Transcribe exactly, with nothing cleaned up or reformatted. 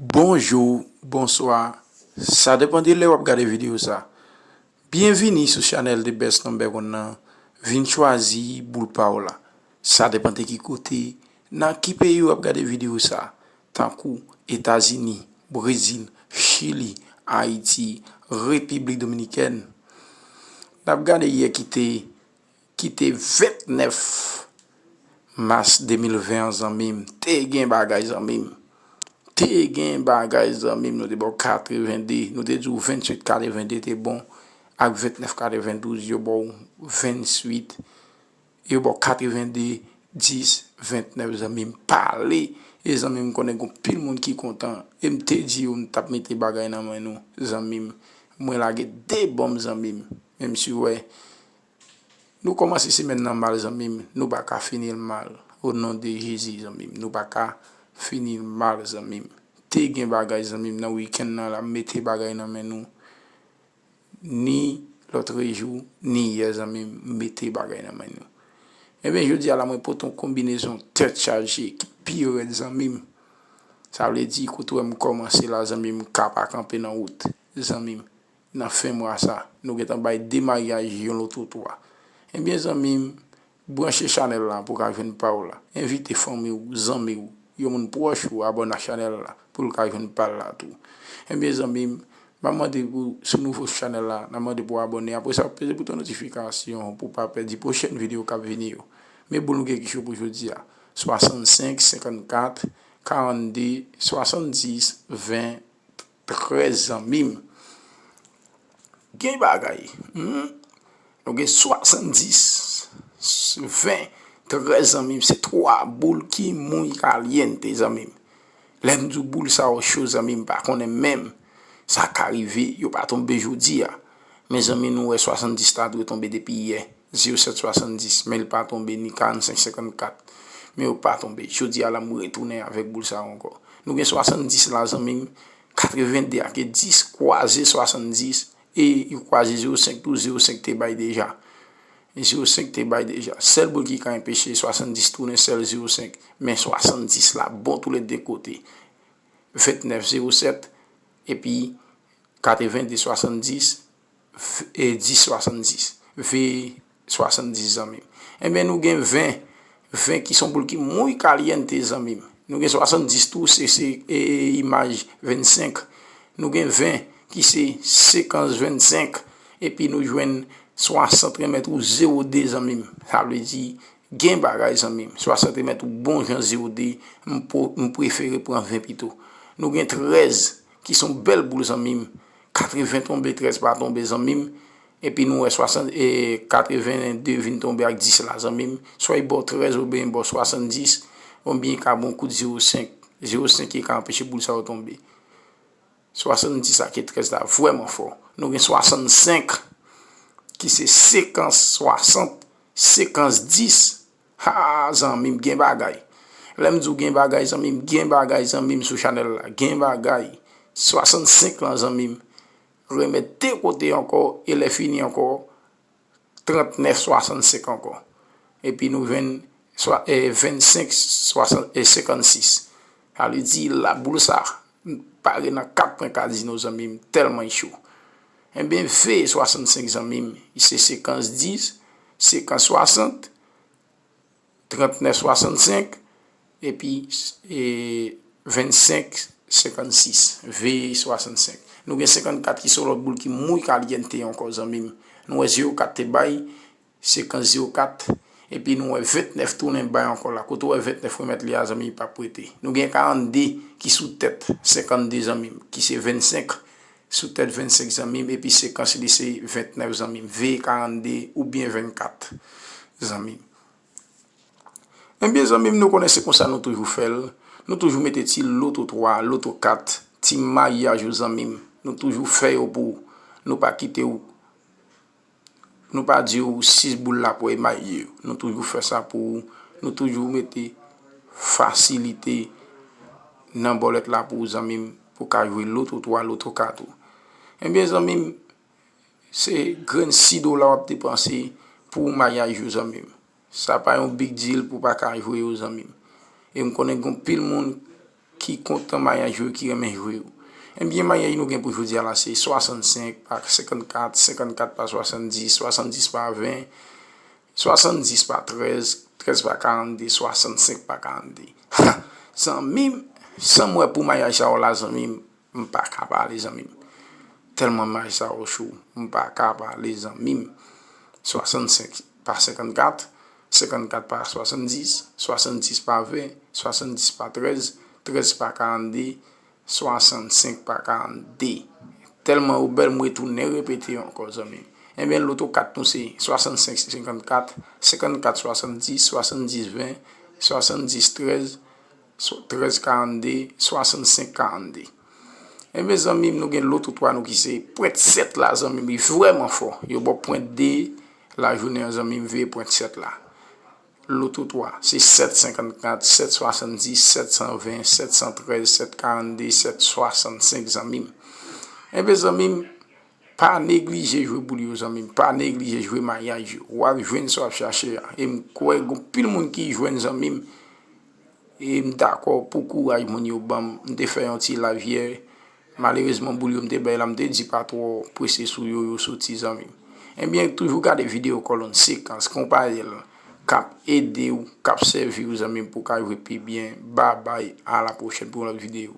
Bonjou, bonswa. Sa depann de lè w ap gade videyo sa. Byenvini sou chanèl The Best Number One nan. Vin chwazi boul pa w la. Sa depann de ki kote, nan ki peyi w ap gade videyo sa, tankou Etazini, Brezil, Chili, Ayiti, Repiblik Dominikèn. N ap gade yè ki te ki te vennèf mas de mil ven an, zanmi m. Te gen bagay, zanmi m. Te gen bagay, zanmi m. Nou te ba w katrevende. Nou te di w venntuit katrevende te bon. Ak vennèf katrevendouz, yo ba w venntuit. Yo ba w katrevende, dis, vennèf, zanmi m. Pale. E zanmi m, konnen gon pil moun ki kontan. E m te di yo m t ap mete bagay nan men nou, zanmi m. Mwen lage de bonm, zanmi m. Menm si w wè, nou kòmanse semèn nan mal, zanmi m, nou pa ka fini l mal. O non de Jezi, zanmi m, nou pa ka fini l mal, zanmi m. Te gen bagay, zanmi m, nan wikenn nan la, m mete bagay nan men nou. Ni lòtrejou, ni yè, zanmi m, m mete bagay nan men nou. Ebyen, jodi a la, mwen pote yon konbinezon tèt chaje ki pi rèd, zanmi m. Sa vle di, kote w wè m kòmanse la, zanmi m, ka pa kanpe nan wout, zanmi m. Nan fen mwa sa, nou gentan bay de maryaj, yon loto twa. Ebyen, zanmi m, branche chanèl la pou w ka jwenn pa w la. Envite fanmi w, zanmi w, yon moun pwòch ou abòne ak chanèl la pou l ka jwenn pa l la tou. Ebyen, zanmi m, m ap mande pou, si w nouvo sou chanèl la, n ap mande pou w abòne. Apre sa, peze bouton notifikasyon pou w pa pèdi pwochèn videyo k ap vini yo. Men boul nou gen ki cho pou jodi a. Swasannsenk, senkannkat, karannde, swasanndis, ven, trèz, zanmi m. Gen bagay. Hmm? Nou gen swasanndis, ven, trèz, zanmi m. Se twa boul ki muy caliente, zanmi m. Lè m di w boul sa yo cho, zanmi m, pa konnen menm sa ka rive, yo pa tonbe jodi a. Men zanmi, nou wè swasanndis la dwe tonbe depi yè. Zewo sèt swasanndis, men li pa tonbe ni karannsenk senkannkat. Men yo pa tonbe. Jodi a la, m retounen avèk boul sa yo ankò. Nou gen swasanndis la, zanmi m. Katrevende ak dis kwaze swasanndis, e yo kwaze zewo senk tou, zewo senk te bay deja. Zewo senk te bay deja. Sèl boul ki ka anpeche swasanndis tounen, sèl zewo senk. Men swasanndis la bon toulède kote. Vennèf zewo sèt, epi katrevende swasanndis, e dis swasanndis. Veye swasanndis, zanmi m. Ebyen, nou gen ven, ven ki se yon boul ki muy caliente, zanmi m. Nou gen swasanndis tou, se, se, e, e, imaj vennsenk. Nou gen ven ki se sekans vennsenk. Epi nou jwenn swasant remèt ou zewo de, zanmi m. Sa vle di, gen bagay, zanmi m. Swasant remèt ou bon jan zewo de, m po-, m prefere pran ven pito. Nou gen trèz, ki se yon bèl boul, zanmi m. Katreven tonbe, trèz pa tonbe, zanmi m. Epi nou wè swasant, e, katrevende vin tonbe ak dis la, zanmi m. Swa li ba w trèz oubyen li ba w swasanndis, oubyen li ka ba w kout zewo senk. Zewo senk ki ka anpeche boul sa yo tonbe. Swasanndis ak trèz la vrèman fò. Nou gen swasannsenk ki se sekans swasant, sekans dis. Ha, zanmi m, gen bagay. Lè m di w gen bagay, zanmi m, gen bagay, zanmi m, sou chanèl la. Gen bagay. Swasannsenk lan, zanmi m. Remèt de kote ankò, e lè fini ankò, trannèf swasannsenk ankò. Epi nou jwenn swa, e, vennsenk swasant, e, senkannsis. Sa vle di, la boul sa pare nan kat pwen kazino, zanmi m, tèlman li cho. Ebyen, veye swasannsenk, zanmi m, se sekans dis, sekans swasant, trannèf swasannsenk, epi, e, vennsenk senkannsis, veye swasannsenk. Nou gen senkannkat ki se yon lòt boul ki muy caliente ankò, zanmi m. Nou wè zewo kat te bay, sekans zewo kat, epi nou wè vennèf tounen bay ankò la. Kote w wè vennèf remèt li a, zanmi, li p ap rete. Nou gen karannde ki sou tèt senkannde, zanmi m, ki se vennsenk sou tèt vennsenk, zanmi m, epi sekans li se vennèf, zanmi m. Veye karannde oubyen vennkat, zanmi m. Ebyen, zanmi m, nou konnen se konsa nou toujou fè l. Nou toujou mete ti loto twa, loto kat, ti maryaj yo, zanmi m. Nou toujou fè yo pou ou. Nou pa kite w. Nou pa di w sis boul la pou w emaye yo. Nou toujou fè sa pou ou. Nou toujou mete fasilite nan bòlèt la pou ou, zanmi m, pou w ka jwe loto twa, loto kat ou. Ebyen, zanmi m, se grenn sis dola w ap depanse pou maryaj yo, zanmi m. Sa pa yon big deal pou w pa ka jwe yo, zanmi m. E m konnen gen pil moun ki kontan mayaj yo, ki renmen jwe yo. Ebyen, mayaj nou gen pou jodi a la se swasannsenk pa senkannkat, senkannkat pa swasanndis, swasanndis pa ven, swasanndis pa trèz, trèz pa karannde, swasannsenk pa karannde. Ha! Zanmi m, san m wè pou mayaj sa yo la, zanmi m, m pa ka pale, zanmi m. Tèlman mayaj sa yo cho, m pa ka pale, zanmi m. Swasannsenk pa senkannkat, senkannkat pa swasanndis, swasanndis pa ven, swasanndis pa trèz, trèz pa karannde, swasannsenk pa karannde. Tèlman yo bèl, m retounen repete yo ankò, zanmi m. Ebyen, loto kat nou se swasannsenk senkannkat, senkannkat swasanndis, swasanndis ven, swasanndis trèz, trèz karannde, swasannsenk karannde. Ebyen, zanmi m, nou gen loto twa nou ki se pwent sèt la, zanmi m, li vrèman fò. Yo ba w pwent de lajounen an, zanmi m, veye pwent sèt la. Loto twa, se sèt senkannkat, sèt swasanndis, sèt san ven, sèt san trèz, sèt karannde, sèt swasannsenk, zanmi m. Ebyen, zanmi m, pa neglije jwe boul yo, zanmi m. Pa neglije jwe mayaj yo. W ap jwenn sa w ap chache a. E m kwè gen pil moun ki jwenn, zanmi m. E m dakò pou kouraj moun yo ban m. M te fè yon ti live yè. Malerezman, boul yo m te bay la, m te di pa twò prese sou yo, yo soti, zanmi m. Ebyen, toujou gade videyo Kòlonn Sekans Konpayèl k ap ede w, k ap sèvi w, zanmi m, pou w ka jwe pi byen. Babay, a la pwochèn pou yon lòt videyo.